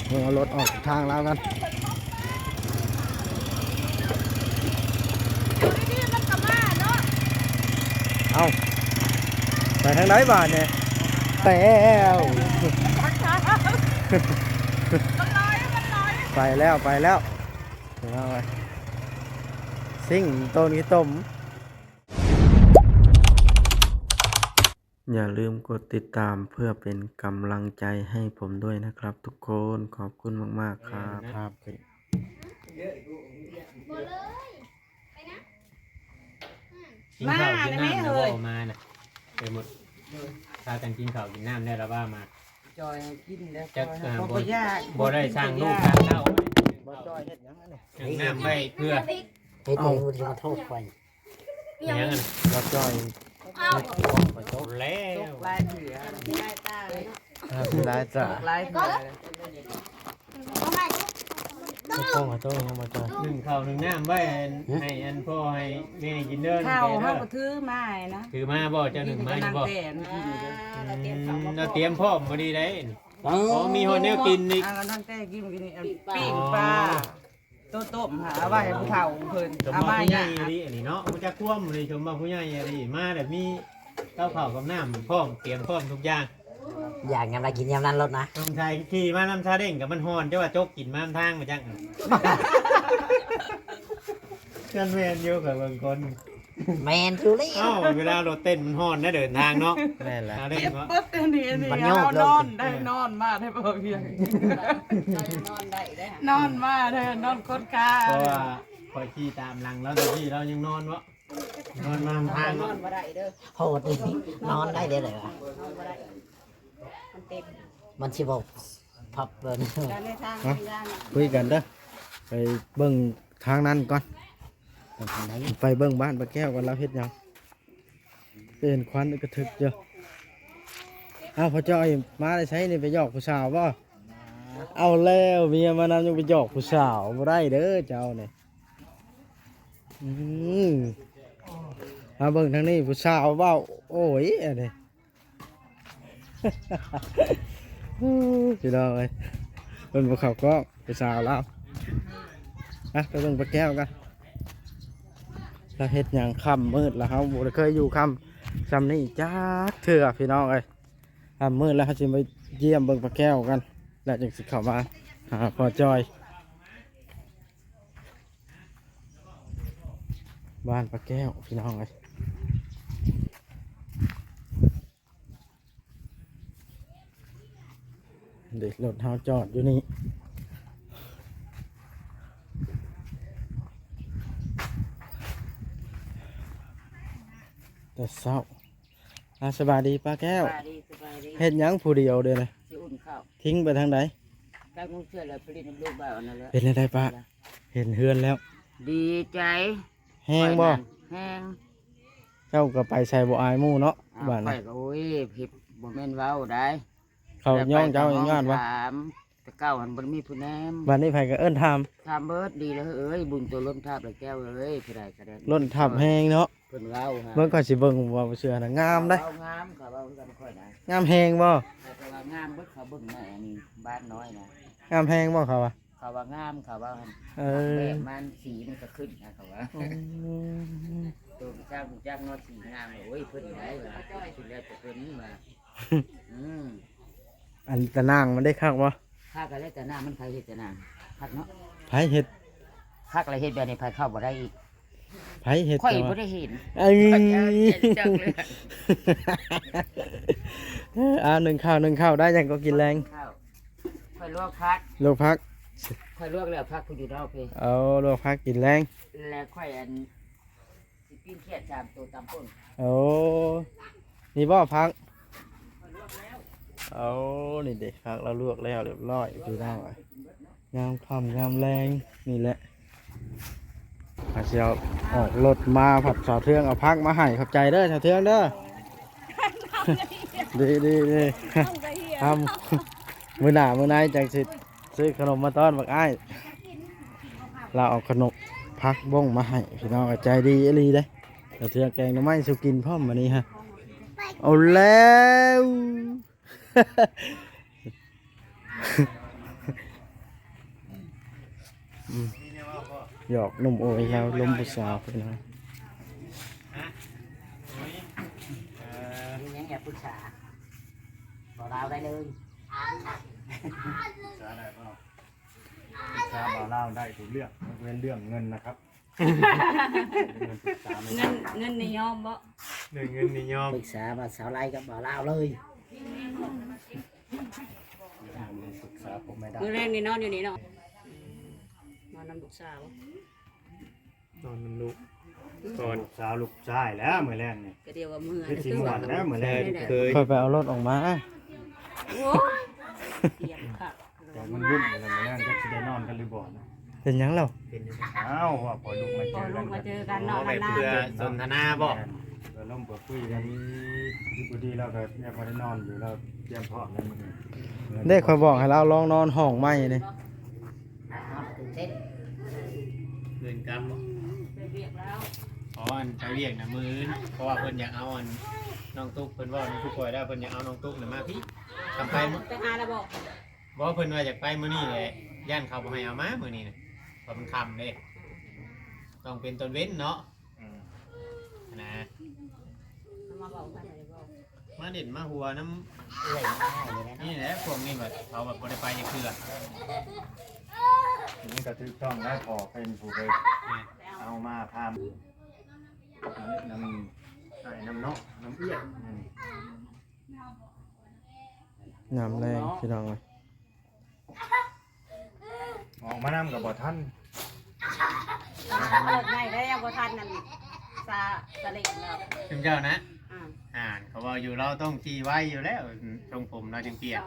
ເບິ່ງເອົາລົດອອກທາງລາວກັນ. ເອົ້າ ໄປທາງໃດບາດນີ້? ແຕ້ວ ໄປແລ້ວ ໄປແລ້ວ ເອົາໄວ້ ຊິງໂຕນຂີ້ຕົມ. อย่าลืมกดติดตามเพื่อเป็นกำลังใจให้ผมด้วยนะครับทุกคน ขอบคุณมากๆครับ ครับ ກິນເຂົ້າກິນນ້ຳແລ້ວບໍ່ມານະ ໄປໝົດ ພາກັນກິນເຂົ້າກິນນ້ຳແລ້ວລະວ່າມາ ຈອຍໃຫ້ກິນແລ້ວ ຈັກ ບໍ່ ບໍ່ຢາກ ບໍ່ໄດ້ສ້າງລູກສ້າງເຕົ້າ ບໍ່ຈອຍເຮັດຫຍັງອັນນີ້ ໜຶ້ງນ້ຳໄວ້ເພື່ອ ເຮັດໃຫ້ມັນມາໂທດຂ້ອຍ ອີຫຍັງຫັ້ນ ບໍ່ຈອຍ ເຮັດຂອງຂ້ອຍຕົກແລ້ວ ຫຼາຍເທື່ອ ຫຼາຍຕາເນາະ ຫຼາຍຕາ ຫຼາຍເທື່ອ ຂອງຂ້ອຍຕົກຍັງບໍ່ຈອຍ ໜຶ້ງເຂົ້າໜຶ້ງນ້ຳໄວ້ ໃຫ້ອັນພໍ່ໃຫ້ແມ່ກິນເດີ ເຂົ້າເຮົາກໍຖືມາໃຫ້ນະ ຖືມາບໍ່ ເຈົ້າໜຶ້ງມາຢູ່ບໍ່ ແຕ່ອັນກິນເດີ ອືມ ລາວຕຽມພ້ອມພໍດີໄດ໋ ອໍ ມີຮອດແນວກິນອີກ ອ່າ ຕັ້ງແຕ່ກິນ ກິນ ປີ້ງປາ ໂຕຕົ້ມຫາເອົາໄວ້ໃຫ້ຜູ້ເຖົ້າເພິ່ນ ເອົາມາໃຫ້ຍ່າອີ່ຫຼີອັນນີ້ເນາະ ຮູ້ຈັກຄວາມນີ້ ຊົມວ່າຜູ້ໃຫຍ່ອີ່ຫຼີ ມາແບບມີເຕົ້າເຂົ້າກັບນ້ຳພ້ອມ ຕຽມພ້ອມທຸກຢ່າງ ຢາກຍາມໃດກິນຍາມນັ້ນໂລດນະ ສົງໄສຂີ່ມານຳຊາເດັ້ງກັບມັນຮ້ອນ ເຈົ້າວ່າຈົກກິນມານຳທາງມາຈັກ ຄັນແມ່ນຢູ່ ຂ້ອຍເບິ່ງຄົນ ແມ່ນຢູ່ແລ້ວ ເອົ້າ ເວລາລົດເຕັ້ນມັນຮ້ອນນະ ເດີນທາງເນາະ ແມ່ນແລ້ວ ເຈັບປຶບອັນນີ້ ອັນນີ້ ມັນໂຍກລົງ ເຮົານອນໄດ້ ນອນມາໄດ້ບໍ່ວຽງ ນອນໄດ້ເດ້ ນອນມາໄດ້ ນອນຄົດຄາ ເພາະວ່າຂ້ອຍຂີ່ຕາມຫຼັງລາວ ແຕ່ກີ້ລາວຍັງນອນເນາະ ນອນມາທາງເນາະ ນອນບໍ່ໄດ້ເດີ ໂຫດ ນອນໄດ້ເດ້ ນອນບໍ່ໄດ້ ມັນເຕັມ ມັນຊິບໍ່ພັບເບິ່ງ ຄຸຍກັນເດີ ໄປເບິ່ງທາງນັ້ນກ່ອນ ໄປເບິ່ງບ້ານປ້າແກ້ວກ່ອນ ລາວເຮັດຫຍັງ ເປັນຄວັນກະທຶກຢູ່. ອ້າວ ພໍ່ຈ້ອຍ ມາແຕ່ໃສນີ້ ໄປຢອກຜູ້ສາວບໍ່? ເອົາແລ້ວ ເມຍມານຳ ຍັງໄປຢອກຜູ້ສາວ ບໍ່ໄດ້ເດີເຈົ້ານີ້. ອືມ ມາເບິ່ງທາງນີ້ ຜູ້ສາວເວົ້າ ໂອ້ຍ ອັນນີ້ ພີ່ນ້ອງເອີຍ ເພິ່ນບໍ່ເຂົ້າກ້ອງ ຜູ້ສາວລາວ. ມາ ໄປເບິ່ງປ້າແກ້ວກັນ ລາວເຮັດຫຍັງຄ່ຳມືດລະ ເຮົາບໍ່ໄດ້ເຄີຍຢູ່ຄ່ຳຊ່ຳນີ້ຈັກເທື່ອ ພີ່ນ້ອງເອີຍ. ຄ່ຳມືດລະ ເຮົາຊິໄປຢ້ຽມເບິ່ງປ້າແກ້ວກັນ ແລ້ວຈຶ່ງຊິເຂົ້າມາຫາພໍ່ຈ້ອຍ. ບ້ານປ້າແກ້ວ ພີ່ນ້ອງເອີຍ. ເດ ລົດເຮົາຈອດຢູ່ນີ້ແຕ່ເຊົ້າ. ອ່າ ສະບາຍດີປ້າແກ້ວ. ສະບາຍດີ ສະບາຍດີ. ເຮັດຫຍັງຜູ້ດຽວເດນະ? ຊິອຸ່ນເຂົ້າ. ຖິ້ມໄປທາງໃດ? ຈັກໝູ່ເຊື່ອແລ້ວ ໄປຫຼິ້ນນຳລູກບ່າວອັນນັ້ນແຫຼະ. ເປັນຈັ່ງໃດປ້າ? ເຫັນເຮືອນແລ້ວ ດີໃຈ. ແຮງບໍ່? ແຮງ. ເຈົ້າກໍໄປໃສບໍ່ອາຍໝູ່ເນາະ. ບ້ານ ຂ້ອຍກໍ ໂອ້ຍ ຜິດ ບໍ່ແມ່ນເວົ້າໄດ໋. ເຂົາຍ້ອງເຈົ້າຍ້ອນບໍ່? ຖາມ ແຕ່ເກົ່າຫັ້ນບໍ່ໄດ້ມີຜູ້ແນມ. ບັດນີ້ໃຜກໍເອີ້ນຖາມ. ຖາມເບີດ ດີແລ້ວເອີຍ ບຸນໂຕລົ້ນທັບແລ້ວແກ້ວເອີຍ ຜູ້ໃດກໍໄດ້ ລົ້ນທັບແຮງເນາະ. ເພິ່ນເວົ້າຫາ ເບິ່ງ ຂ້ອຍຊິເບິ່ງວ່າເຊື່ອນະ ງາມເດ້. ເວົ້າງາມ ເຂົາເວົ້າຄືກັນຂ້ອຍນະ. ງາມແຮງບໍ່? ເຂົາກໍວ່າງາມເບິດ ເຂົາເບິ່ງໃນອັນບ້ານນ້ອຍນະ. ງາມແຮງບໍ່ ເຂົາວ່າ? ເຂົາວ່າງາມ ເຂົາວ່າຫັ້ນ. ເອີ ແບບມັນ ສີມັນກໍຂຶ້ນນະ ເຂົາວ່າ. ອືມ ໂຕເຈົ້າຮູ້ຈັກເນາະ ສີງາມ. ໂອ້ຍ ເພິ່ນໄດ໋ວ່າ ຄິດແລ້ວແຕ່ເພິ່ນວ່າ. ອືມ ອັນຕາໜ່າງມັນໄດ້ຄັກບໍ່? ຄັກແລ້ວ ຕາໜ່າງມັນ ໃຜເຮັດຕາໜ່າງ ຄັກເນາະ. ໃຜເຮັດ? ຄັກແລ້ວ ເຮັດແບບນີ້ໃຜເຂົ້າບໍ່ໄດ້ອີກ. ໃຜເຮັດ? ຂ້ອຍບໍ່ໄດ້ເຫັນ. ເອີ ຂ້ອຍເຈົ້າເຈົ້າເລີຍ. ເອີ ໜຶ້ງເຂົ້າ ໜຶ້ງເຂົ້າ ໄດ້ຫຍັງກໍກິນແລງ? ຂ້ອຍລວກຜັກ ລວກຜັກ. ຂ້ອຍລວກແລ້ວ ຜັກຜູ້ຢູ່ນອກພີ້. ເອົາ ລວກຜັກກິນແລງ ແລ້ວຂ້ອຍອັນ ຊິປີ້ງຂຽດສາມໂຕຕຳປົ່ນ. ໂອ້ ນີ້ບໍ່ຜັກ? ເອົາ ນີ້ເດ້ ຜັກລາວລວກແລ້ວລຽບຮ້ອຍ ພີ່ນ້ອງເອີຍ. ຍາມຄ່ຳຍາມແລງນີ້ແຫຼະ ເຮົາຊິເອົາອອກລົດມາ ພັດສາວເທືອງເອົາຜັກມາໃຫ້. ຂອບໃຈເດີສາວເທືອງເດີ. ດີໆໆ ທຳ ມື້ໜ້າມື້ໃນຈັ່ງຊິ ຊື້ຂະໜົມມາຕ້ອນບັກອ້າຍ ລາວເອົາຂະໜົມຜັກບົ້ງມາໃຫ້ພີ່ນ້ອງ ໃຈດີອີ່ຫຼີເດ້. ລາວເທືອແກງໜໍ່ໄມ້ສູ່ກິນພ້ອມມື້ນີ້ຮະ. ເອົາແລ້ວ ເ ຢອກໜຸ່ມໂອຍລາວລົມຜູ້ສາວພີ່ນ້ອງ. ຮະ? ໂອ້ຍ ເອີ ມີຫຍັງຢາກປຶກສາ ເວົ້າລາວໄດ້ເລີຍ. ປຶກສາໄດ້ບໍ່? ປຶກສາເວົ້າລາວໄດ້ທຸກເລື່ອງ ຍົກເວັ້ນເລື່ອງເງິນນະຄັບ. ເງິນ ເງິນນີ້ຍອມບໍ່? ເລື່ອງເງິນນີ້ຍອມ. ປຶກສາວ່າສາວໄລກັບເວົ້າລາວເລີຍ. ປຶກສາຜົມແມ່ດາ. ມື້ແລງນີ້ນອນຢູ່ນີ້ເນາະ? ນອນນຳລູກສາວ. ນອນນຳລູກກ່ອນ ລູກສາວລູກຊາຍແລ້ວມື້ແລງນີ້. ກໍດຽວວ່າເມື່ອ ຄືຊິມ່ວນແລ້ວມື້ແລງ. ຂ້ອຍໄປເອົາລົດອອກມາ. ໂອ້ຍ ຕຽມຄັກ. ແຕ່ມັນຫຍຸ້ງແລ້ວ ມື້ແລງຈັກຊິໄດ້ນອນກັນຫຼືບໍ່ນະ. ເປັນຫຍັງລາວ? ເປັນຫຍັງ? ອ້າວ ວ່າພໍລູກມາເຈີກັນ ພໍລູກມາເຈີກັນເນາະ ເພື່ອສົນທະນາບໍ່? ແມ່ນ ເພື່ອລົມເພື່ອຄຸຍກັນ. ດີບໍ່ດີລາວກໍຍັງບໍ່ໄດ້ນອນຢູ່ ລາວຕຽມພ້ອມແລ້ວມື້ນີ້. ເດ້ ຂ້ອຍບອກໃຫ້ລາວລອງນອນຫ້ອງໃໝ່ນີ້. ນອນຕື່ນເຕັ້ນ ເດີນກັບບໍ່? ໄປວຽກແລ້ວ. ອໍ ອັນໄປວຽກນະມື້ອື່ນ ເພາະວ່າເພິ່ນຢາກເອົາອັນນ້ອງຕຸກ ເພິ່ນເວົ້ານຳຜູ້ປ່ວຍແລ້ວ ເພິ່ນຢາກເອົານ້ອງຕຸກນະມາພີ້. ຄັນໄປມື້ ໄປຫາລະບໍ່? ບໍ່ ເພິ່ນວ່າຢາກໄປມື້ນີ້ແຫຼະ ຢ້ານເຂົາບໍ່ໃຫ້ເອົາມາມື້ນີ້ນະ ເພາະມັນຄ່ຳເດ້ ຕ້ອງເປັນຕອນເວັນເນາະ. ອືມ ນະ ມາເວົ້າກັນໄດ້ບໍ່? ມາຫຼິ້ນມາຫົວນຳເອື້ອຍນຳອ້າຍນີ້ແຫຼະ. ນີ້ແຫຼະ ພວກນີ້ບັດເຂົາບັດບໍ່ໄດ້ໄປຈັກເທື່ອ. ນີ້ກໍຖືກຕ້ອງແລ້ວ ພໍ່ເປັນຜູ້ໄປ ແມ່ນ ເອົາມາພາ ນຳອ້າຍນຳນ້ອງນຳເອື້ອຍນັ້ນ. ຍາມແລງພີ່ນ້ອງເອີຍ ອອກມານຳກໍບໍ່ທັນ ລົດໃຫຍ່ແລ້ວ ບໍ່ທັນນັ້ນ ສາ ສາເລັງແລ້ວ ຈຸມເຈົ້ານະ. ອ່າ ອ່າ ເຂົາເວົ້າຢູ່ ລາວຕ້ອງຂີ່ໄວຢູ່ແລ້ວ ຊົງຜົມລາວຈຶ່ງປ່ຽນ.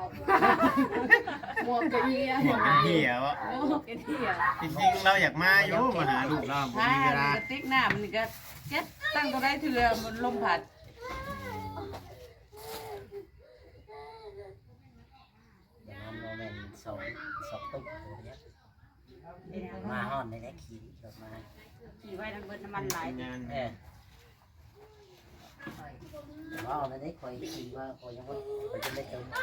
ໝວກກໍເຫື່ອ ໝວກກໍເຫື່ອບໍ? ໝວກກໍເຫື່ອ. ຈິງໆ ລາວຢາກມາຢູ່ ມາຫາລູກລາວ ບໍ່ມີເວລາ. ກະຕິກນ້ຳນີ້ກໍເຈັບຕັ້ງເທົ່າໃດເທື່ອ ມັນລົມພັດ. ມັນບໍ່ແມ່ນສອງ ສອງຕຸກໂຕນີ້ ມາຮອດນີ້ແຫຼະ ຂີ່ລົດມາ ຂີ່ໄວ້ນຳເບິດນ້ຳມັນຫຼາຍ. ເອີ ເວົ້າແລ້ວເດ້ ຂ້ອຍຂີ່ວ່າຂ້ອຍຍັງບໍ່ ຂ້ອຍຈະໄດ້ເຕີມ ແ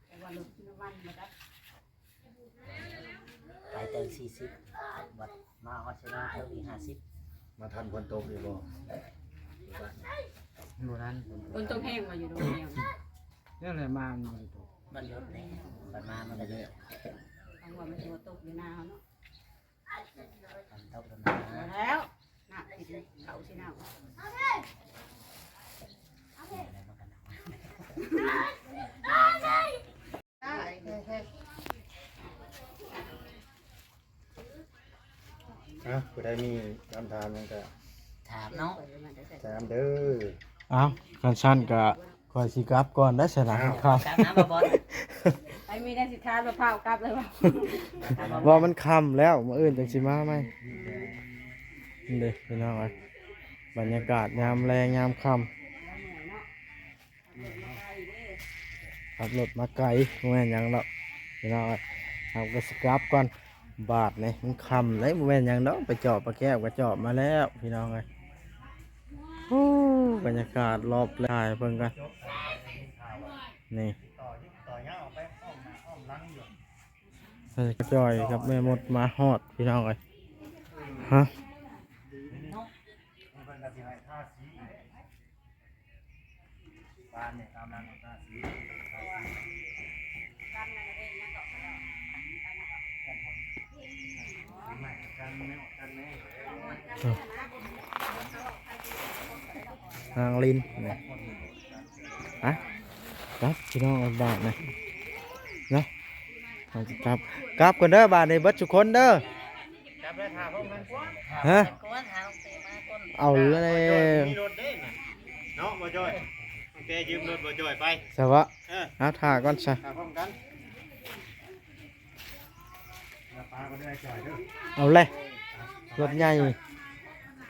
ຕ່ວ່າລົດນ້ຳມັນບໍ່ໄດ້. ໄປແຕ່ສີ່ສິບ ບັດມາຮອດເຊໂນເພີ່ມອີກຫ້າສິບ. ມາທັນຝົນຕົກຢູ່ບໍ່? ບໍ່ທັນ. ຝົນຕົກແຮງບໍ່ຢູ່ດອກ? ແຮງ ນັ້ນແຫຼະ ມາມັນບໍ່ໄດ້ຕົກ ມັນຢຸດແລ້ວ ບັດມາມັນກໍຢຸດ. ທາງວ່າມັນຊິຕົກຢູ່ນາເຮົາເນາະ ມັນຕົກແລ້ວນາ ມາແລ້ວ ນ້ຳຊິເຂົ້າຊິເນົ່າ. ອ່ະ ຜູ້ໃດມີຄຳຖາມຫຍັງກໍຖາມເນາະ ຖາມເດີ. ເອົ້າ ຄັນຊັ້ນກໍຂ້ອຍຊິກັບກ່ອນໄດ໋ຊັ້ນນະ. ອ້າວ ຄ່ຳ ກັບນຳບໍ່ ໄປມີແນວຊິຖາມແລ້ວ ຟ້າວກັບເລີຍວ່າ ວ່າມັນຄ່ຳແລ້ວ ມື້ອື່ນຈັ່ງຊິມາໃໝ່. ນີ້ເດ້ພີ່ນ້ອງເອີຍ ບັນຍາກາດຍາມແລງຍາມຄ່ຳ. ຂັບລົດມາໄກ ບໍ່ແມ່ນຫຍັງດອກພີ່ນ້ອງເອີຍ. ເຮົາກໍຊິກັບກ່ອນ ບາດນີ້ມັນຄ່ຳເດ້ ບໍ່ແມ່ນຫຍັງດອກ ໄປຈອບປາແກ້ວກໍຈອບມາແລ້ວພີ່ນ້ອງເອີຍ. ໂອ້ ບັນຍາກາດລອບແລະ ຖ່າຍເບິ່ງກ່ອນ ນີ້ ຈ່ອຍກັບແມ່ມົດມາຮອດພີ່ນ້ອງເອີຍ. ຮະ ນາງລິນ ຮະ ກັບພີ່ນ້ອງເອີຍ ບາດນີ້ນະ ເຮົາຊິກັບ ກັບກ່ອນເດີ ບາດນີ້ເບິດທຸກຄົນເດີ. ຮະ ເອົາແລ້ວ ມີລົດເດ້ນະເນາະ ບໍ່ຈ້ອຍ ແຕ່ຢືມລົດບໍ່ຈ້ອຍໄປ ຊະວະ. ເອີ ເອົາ ຖ້າກ່ອນຊະ ຖ້າພ້ອມກັນ ເອົາແຫຼະ ລົດໃຫຍ່ ສະ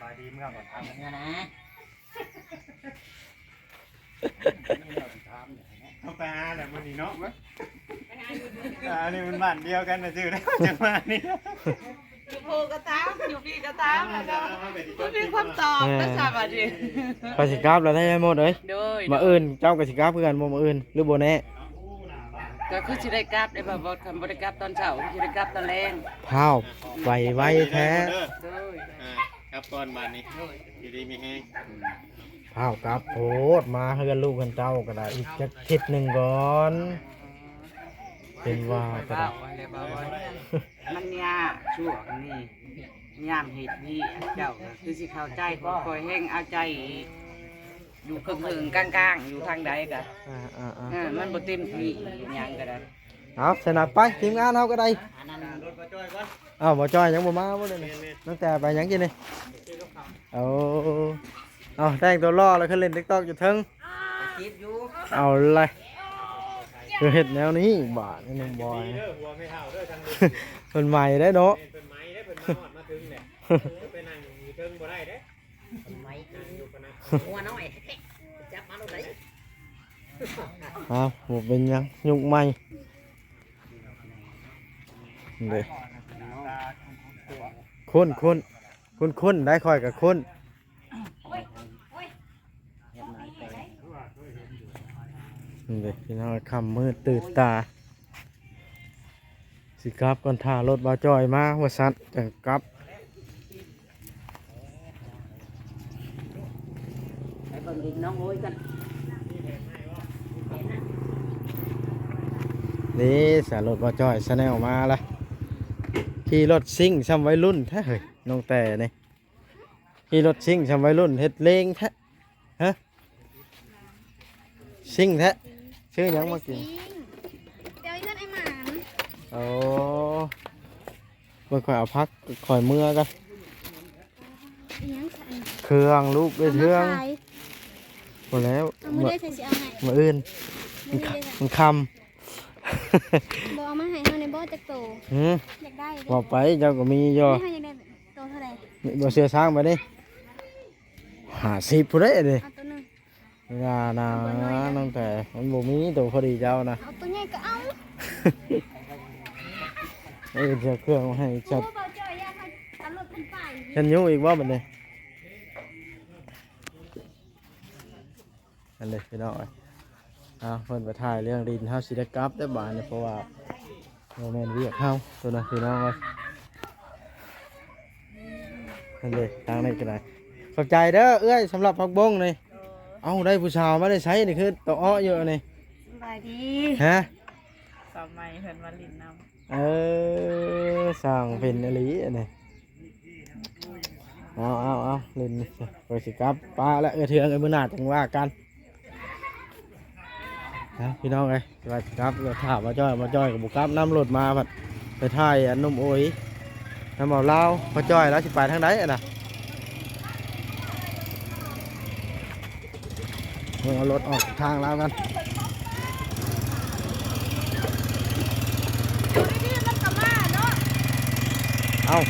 ບາຍດີ ເມືອກ່ອນ ເມືອນະ. ເຮົາໄປຫາແຫຼະມື້ນີ້ເນາະ ອັນນີ້ມັນບ້ານດຽວກັນນະ ຊື່ໄດ້ ຈັ່ງມານີ້ ຢູ່ພູກໍຕາມ ຢູ່ພີ້ກໍຕາມ ແລ້ວກໍບໍ່ມີຄຳຕອບນະ ສະບາຍດີ. ຂ້ອຍຊິກັບແລ້ວໄດ໋ ໝົດເອີຍ ໂດຍ ມື້ອື່ນເຈົ້າກໍຊິກັບຄືກັນບໍ່ ມື້ອື່ນ ຫຼືບໍ່ແນ່? ກໍຄືຊິໄດ້ກັບໄດ້ບໍ່ ບໍ່ ຄັນບໍ່ໄດ້ກັບຕອນເຊົ້າ ຄືຊິໄດ້ກັບຕອນແລງ. ພ້າວໄປໄວແທ້. ໂດຍ ອ່າ ກັບກ່ອນບາດນີ້ ໂດຍ ຢູ່ດີມີແຮງ. ພ້າວກັບໂພດ ມາເຮືອນລູກເຮືອນເຕົ້າກໍໄດ້ ອີກຈັກທິດໜຶ່ງກ່ອນ. ເປັນວ່າກໍໄດ້ ມັນຍາກຊ່ວງນີ້ ຍາມເຮັດວຽກ ເຈົ້າກໍຄືຊິເຂົ້າໃຈ ຂ້ອຍແຮ່ງເອົາໃຈອີກ ຢູ່ເຄິ່ງໆ ກາງໆ ຢູ່ທາງໃດກໍ ອ່າໆໆ ເອີ ມັນບໍ່ເຕັມທີ່ຫຍັງກໍໄດ້. ເອົາ ສະນະໄປ ທີມງານເຮົາກໍໄດ້. ອ້າວ ບໍ່ຈ່ອຍຍັງບໍ່ມາບໍ່ເດ? ແມ່ນໆ ຕັ້ງແຕ່ໄປຫຍັງກິນນີ້? ໂອ້ ເອົາ ແຕ່ງຕົວຫຼໍ່ແລ້ວຂຶ້ນຫຼິ້ນຕິກຕັອກຢູ່ເທິງ ເອົາລະ ຄືເຮັດແນວນີ້ບາດນີ້ ນ້ອງບອຍ ເພິ່ນໃໝ່ໄດ້ເນາະ. ເພິ່ນໃໝ່ໄດ້ ເພິ່ນມາຮອດມາເຖິງແຫຼະ ໄປນັ່ງຢູ່ເທິງບໍ່ໄດ້ເດ້. ເອົາ ບໍ່ເປັນຫຍັງ ຍຸກໃໝ່ເດ້. ຄຸ້ນໆ ຄຸ້ນໆ ໄດ້ ຂ້ອຍກໍຄຸ້ນ. ນີ້ເດ້ ພີ່ນ້ອງ ຄ່ຳມືດຕື່ນຕາ ຊິກັບກ່ອນ ຖ້າລົດບ່າວຈ້ອຍມາວ່າຊັ້ນ ຈັ່ງກັບ. ໄປເບິ່ງດິນນ້ອງໂອ້ຍກັນ. ນີ້ສາ ລົດບ່າວຈ້ອຍ Channel ມາລະ ຂີ່ລົດຊິງຊ່ຳໄວລຸ້ນແທ້ເຮີ້ຍ ນ້ອງແຕ່ນີ້. ຂີ່ລົດຊິງຊ່ຳໄວລຸ້ນ ເຮັດເລງແທ້. ຮະ ຊິງແທ້. ຊື້ຫຍັງມາກິນ? ໄປເຮືອນອ້າຍໝານ. ໂອ້ ເບິ່ງ ຂ້ອຍເອົາຜັກຂ້ອຍເມືອກ່ອນ. ອີຫຍັງຊະ? ເຄື່ອງລູກເອີຍ ເຄື່ອງ. ບໍ່ແລ້ວ ເອົາມື້ໃດ ມື້ອື່ນ ມື້ອື່ນເດ້ຊະ. ມັນຄ່ຳ ບໍ່ເອົາມາໃຫ້ເຮົາແດ່ບໍ່ ຈັກໂຕ? ຫື? ຢາກໄດ້ເດ້. ເວົ້າໄປ ເຈົ້າກໍມີຢູ່. ເຮົາຢາກໄດ້ໂຕເທົ່າໃດ? ບໍ່ເຊື່ອ ຊ່າງໄປເດ້. ຫ້າສິບພຸ້ນເດ້ນີ້. ເອົາໂຕໜຶ່ງ. ຢ່ານະ ນ້ອງແຕ່ ມັນບໍ່ມີໂຕພໍດີເຈົ້ານະ. ເອົາໂຕໃຫຍ່ກໍເອົາ. ເອີ ເອົາເຄື່ອງມາໃຫ້ຈັດ. ເຫັນຢູ່ອີກບໍ່ບັດນີ້? ອັນນີ້ພີ່ນ້ອງເອີຍ ເອົາ ເພິ່ນໄປຖ່າຍເລື່ອງດິນ ເຮົາຊິໄດ້ກັບແລ້ວບາດນີ້ ເພາະວ່າບໍ່ແມ່ນວຽກເຮົາໂຕນັ້ນ ພີ່ນ້ອງເອີຍ. ອັນນີ້ທາງນີ້ກໍໄດ້ ຂອບໃຈເດີເອື້ອຍ ສຳລັບຜັກບົ້ງນີ້. ເອົ້າ ໄດ້ຜູ້ສາວມາແຕ່ໃສນີ້ ຄືຕະເອາະຢູ່ອັນນີ້? ສະບາຍດີ. ຮະ? ສາວໃໝ່ເພິ່ນມາຫຼິ້ນນຳ. ເອີ ຊ່າງເປັນອີ່ຫຼີອັນນີ້. ເອົາ ເອົາ ເອົາ ຫຼິ້ນ ຂ້ອຍຊິກັບປະແລ້ວ ເອື້ອຍເທື່ອງ ເອື້ອຍ ມື້ໜ້າຈັ່ງວ່າກັນ. ເອົາ ພີ່ນ້ອງເອີຍ ຊິວ່າຊິກັບ ຖ້າບ່າວຈ້ອຍ ບ່າວຈ້ອຍກໍບໍ່ກັບນຳ ລົດມາພັດໄປຖ່າຍອັນໜຸ່ມໂອຍນຳບ່າວລາວ. ບ່າວຈ້ອຍລາວຊິໄປທາງໃດຫັ້ນນະ? ເບິ່ງເອົາລົດອອກທາງລາວກັນ. ຢູ່ດີໆ ມັນກໍມາເນາະ. ເອົ້າ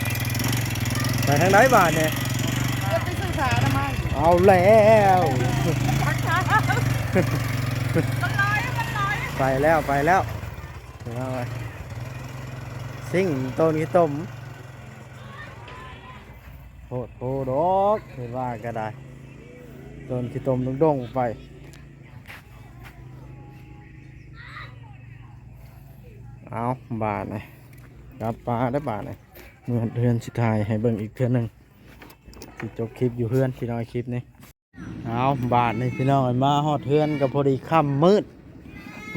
ໄປທາງໃດບາດນີ້? ເອີ ໄປຊື້ຜ້າອະນາໄມ. ເອົາແລ້ວ ມັນຫຼາຍ ມັນຫຼາຍ. ໄປແລ້ວ ໄປແລ້ວ. ຊິງໂຕນຂີ້ຕົມ. ໂພດໂພດອກ ເຫັນວ່າກໍໄດ້ ໂຕນຂີ້ຕົມດົງໆໄປ. ເອົາ ບາດນີ້ ກັບປາແລ້ວບາດນີ້ ເມືອເຮືອນ ຊິຖ່າຍໃຫ້ເບິ່ງອີກເທື່ອໜຶ່ງ ຊິຈົບຄລິບຢູ່ເຮືອນ ພີ່ນ້ອງ ຄລິບນີ້. ເອົາ ບາດນີ້ພີ່ນ້ອງເອີຍ ມາຮອດເຮືອນກໍພໍດີຄ່ຳມືດ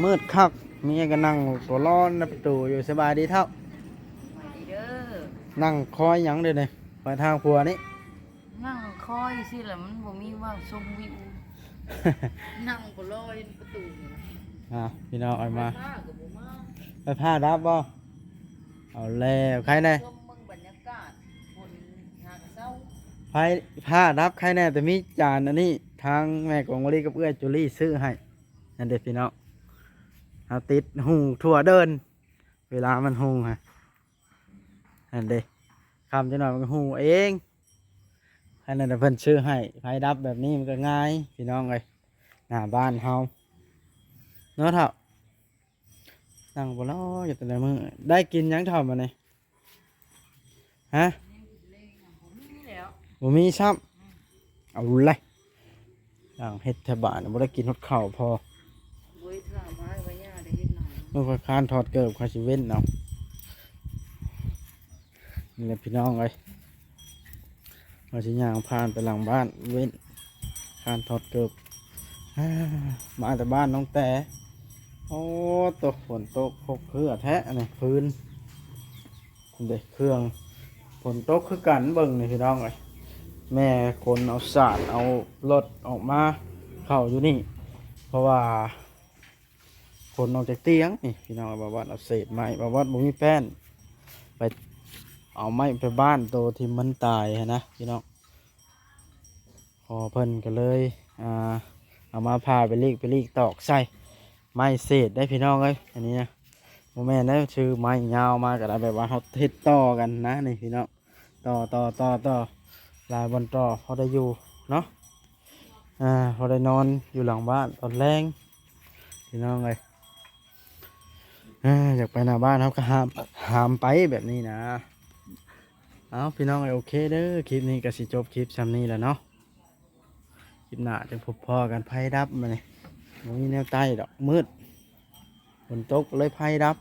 ມືດຄັກ ເມຍກໍນັ່ງຕົວຮ້ອນໃນປະຕູຢູ່. ສະບາຍດີເຖົ້າ. ສະບາຍດີເດີ. ນັ່ງຄອຍຫຍັງເດນີ້? ໄປທາງຄົວນີ້. ນັ່ງຄອຍຊີ້ແຫຼະ ມັນບໍ່ມີວ່າງຊົມວິວ ນັ່ງບໍ່ລໍຢູ່ປະຕູນີ້. ອ່າ ພີ່ນ້ອງເອີຍ ມາ ໄຟຟ້າກໍບໍ່ມາ ໄຟຟ້າດັບບໍ່? ເອົາແລ້ວ ໃຄແດ່ ຊົມເບິ່ງບັນຍາກາດ ຝົນຫາກະເຊົາ. ໄຟຟ້າດັບ ໃຄແດ່ ແຕ່ມີຈານອັນນີ້ ທາງແມ່ກອງມະລີກັບເອື້ອຍຈູລີຊື້ໃຫ້ ນັ້ນເດ້ພີ່ນ້ອງ. ເຮົາຕິດຫູທົ່ວເດີ່ນ ເວລາມັນຫູຫັ້ນ ນັ້ນເດ້ ຄ່ຳຈັກໜ້ອຍມັນຫູເອງ. ອັນນັ້ນນະເພິ່ນຊື້ໃຫ້ ໄຟດັບແບບນີ້ມັນກໍງ່າຍ ພີ່ນ້ອງເອີຍ ໜ້າບ້ານເຮົາເນາະເຖົ້າ. ນັ່ງບໍ່ລໍຢູ່ແຕ່ລະມື້. ໄດ້ກິນຫຍັງເຖົ້າມື້ນີ້? ຮະ? ບໍ່ມີແລ້ວ ບໍ່ມີຊ້ຳ. ເອົາແຫຼະ ຊ່າງເຮັດແທ້ບາດນີ້ ບໍ່ໄດ້ກິນຮອດເຂົ້າພໍ. ບໍ່ໄດ້ຖາມອ້າຍວ່າຍ່າໄດ້ເຮັດນຳ เมื่อข้อยคร้านถอดเกิบข้อยสิเว้นเอา นี่แหละพี่น้องเอ้ย ข้อยสิย่างผ่านไปหลังบ้านเว้น คร้านถอดเกิบ อ้า มาแต่บ้านน้องแต่ โอ้ ตก ฝนตกพกเพื่อแท้อันนี้ พื้น เด้ เครื่อง ฝนตกคือกัน เบิ่งนี่พี่น้องเอ้ย แม่ขนเอาสาดเอารถออกมาเข้าอยู่นี่ เพราะว่า ขนออกจากเตียงนี่พี่น้อง บ่าวบอสเอาเศษไม้ บ่าวบอสบ่มีแป้น ไปเอาไม้ไปบ้านโตที่มันตายหั้นนะพี่น้อง พอเพิ่นก็เลย อ่า เอามาผ่าไปลีกไปลีกตอกใส่ ไม้เศษได้พี่น้องเอ้ย อันนี้นะ บ่แม่นได้ซื้อไม้ยาวมาก็ได้ แบบว่าเฮาเฮ็ดต่อกันนะนี่พี่น้อง ต่อ ต่อ ต่อ ต่อ หลายบ่อนต่อ พอได้อยู่เนาะ อ่า พอได้นอนอยู่หลังบ้านตอนแลง พี่น้องเอ้ย อ่า อยากไปหน้าบ้านเฮาก็หาม หามไปแบบนี้นะ เอาพี่น้องเอ้ย โอเคเด้อ คลิปนี้ก็สิจบคลิปส่ำนี้แหละเนาะ คลิปหน้าจั่งพบพ้อกัน ไฟดับมานี่ บ่มีแนวใต้ดอก มืด ฝนตกเลยไฟดับ